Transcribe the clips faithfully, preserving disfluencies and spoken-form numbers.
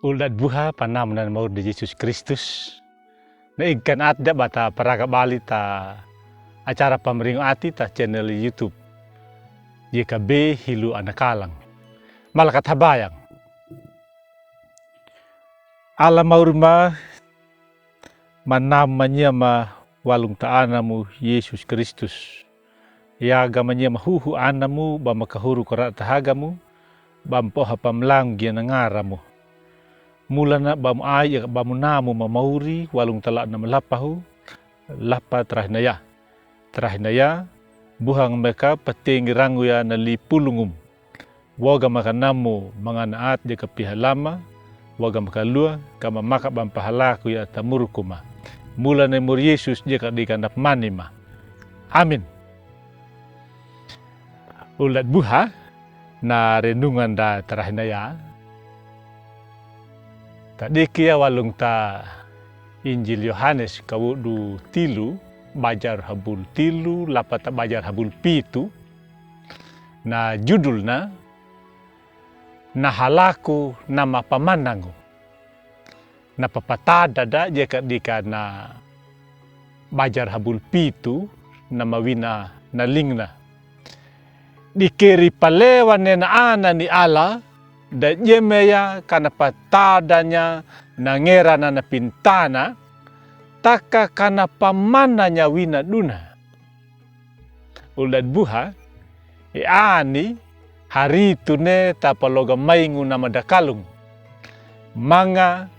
Uldat buha panam na mauri di Jesus Kristus. Na ikan at da bata paraga bali ta acara pamringo ati ta channel YouTube Y K B Hilu Anakalang. Malakat habayang. Ala mauri ma manam manyama walung ta anamu Jesus Kristus. Yaga manyama huhu anamu ba makahuru kora ta hagamu ba mpaoha pamlang gia na ngaramu. Mulana ba mu ai ba mu namu mamauri walung ta la na malapahu lapa tarahinaya. Tarahinaya buhang meka patengi rangu ya na lipulungum. Woga maka namu mangana at dia ka pihalama, woga maka lua ka mamaka ba mpahalaku ya ta murukuma. Mulana i mauri Jesus dia ka dika na pmanima. Amin. Uldat buha na renungan da tarahinaya. Tadiki ya walung ta Injil Yohanes kawodu tilu, bajar habul tilu lapa ta bajar habul pitu. Na judul na na halaku na mapamanangu. Na papatada da dia ka dika na bajar habul pitu na mawina na lingna. Dikeri palewa ne na ana ni ala da jeme ya ka na patada nya na ngera na na pintana taka ka na pamana nya wina duna. Uldat buha i ani haritu ne ta paloga maingu na madakalung. Manga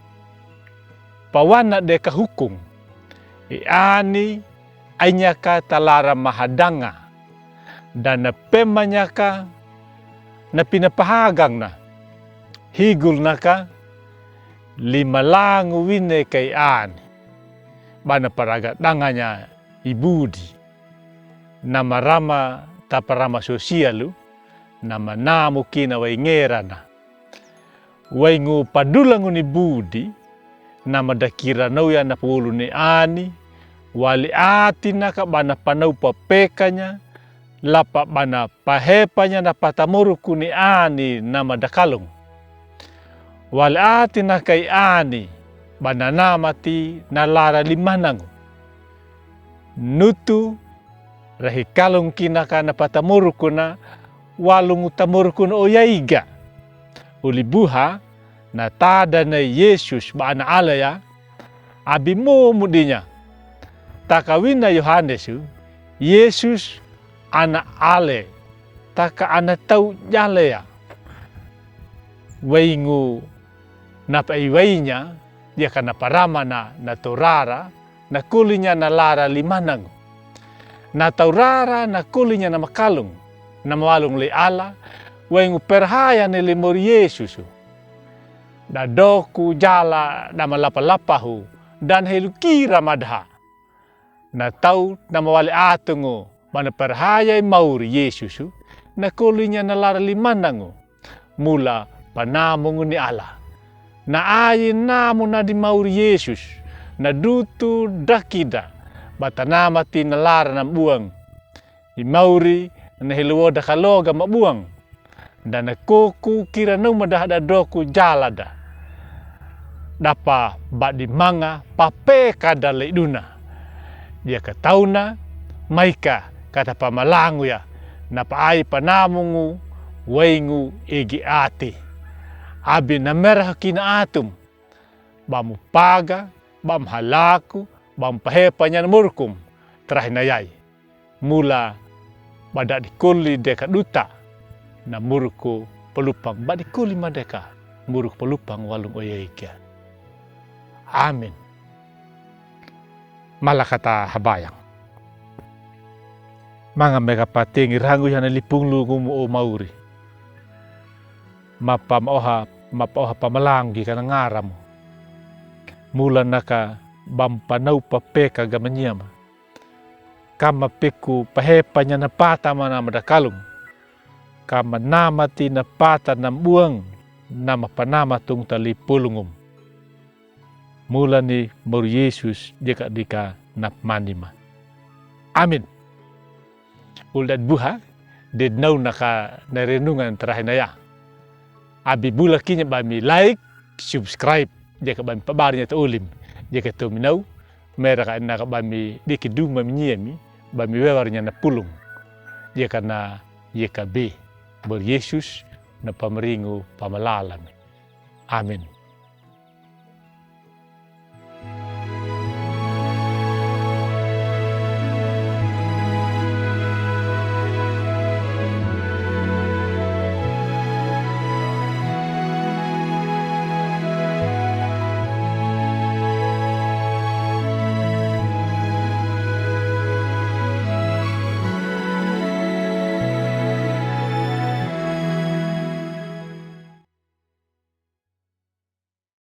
pawana de ka hukung. I ani ainya ka ta lara mahadanga. Da na pemanya ka na pinapahagang na higul na ka limalangu wine ka i ani. Ba na paraga danganya i budi. Na marama ta parama sosialu na manamu kina wai ngera na. Waingu padulangu ni budi na madakira nauya na pawolu ni ani. Wali ati na ka ba na panau papekanya lapa ba na pahepanya na patamoruku ni ani na madakalung. Wali ati na ka i ani ba na namati na lara limanangu. Nutu rahi kalung kina ka na patamoruku na walung tamoruku na oyaiga. Uli buha na tada na i Jesus ba ana ale ya. Abi momu dinya taka wina Yohanes u Jesus ana ale taka ana tau jale ya. Waingu na paiwainya dia ka na parama na na torara na kolinya na lara limanangu. Na taurara na kolinya na makalung na mawalung lei ala. Waingu perhaya ne lei mauri Jesus u. Da doku jala da malapalapahu da na helu kira madaha. Na tau na mawali atungu ba na perhaya i mauri Jesus u na kolinya na lara limanangu. Mula panamungu ni ala na ai namu na di mauri Jesus na dutu dakida ba ta namati na lara na buang. I mauri na helu woda ka loga mabuang. Da na koku kira nau madaha da doku jala da. Dapa ba di manga papeka da lei duna. Dia ka tauna maika ka ta pamalangu ya na pa ai panamungu waingu igi ati. Abi na meraha kina atum ba mu paga ba mu halaku ba mu pahepanya na murukum. Tarahi na yai mula ba da di koli de ka duta na muruku palupang ba di koli ma de ka muruku palupang walung oyaiga. Amin. Malakata habayang. Manga meka patengi rangu ya na lipung lungumu o mauri. Mapa maoha mapa oha pamalangu gi ka na ngaramu. Mula na ka ba mu panau papeka ga manyama. Kama peku pahepanya na pata mana madakalung. Kama namati na pata na buang na mapanama tung ta lipulungum. Mula ni mauri Jesus dia ka dika na manima. Amin. Uldat buha de nau na ka na renungan tarahi na ya. Abi bula kinya ba mi like subscribe, jaka ba mi pabar nya ta olim, jaka tomi nau, mera ka ina ka ba mi deki duma mi nya mi, ba mi wewar nya na pulung, jaka na yeka be, bor Yesus na pamaringo pamalala mi. Amen.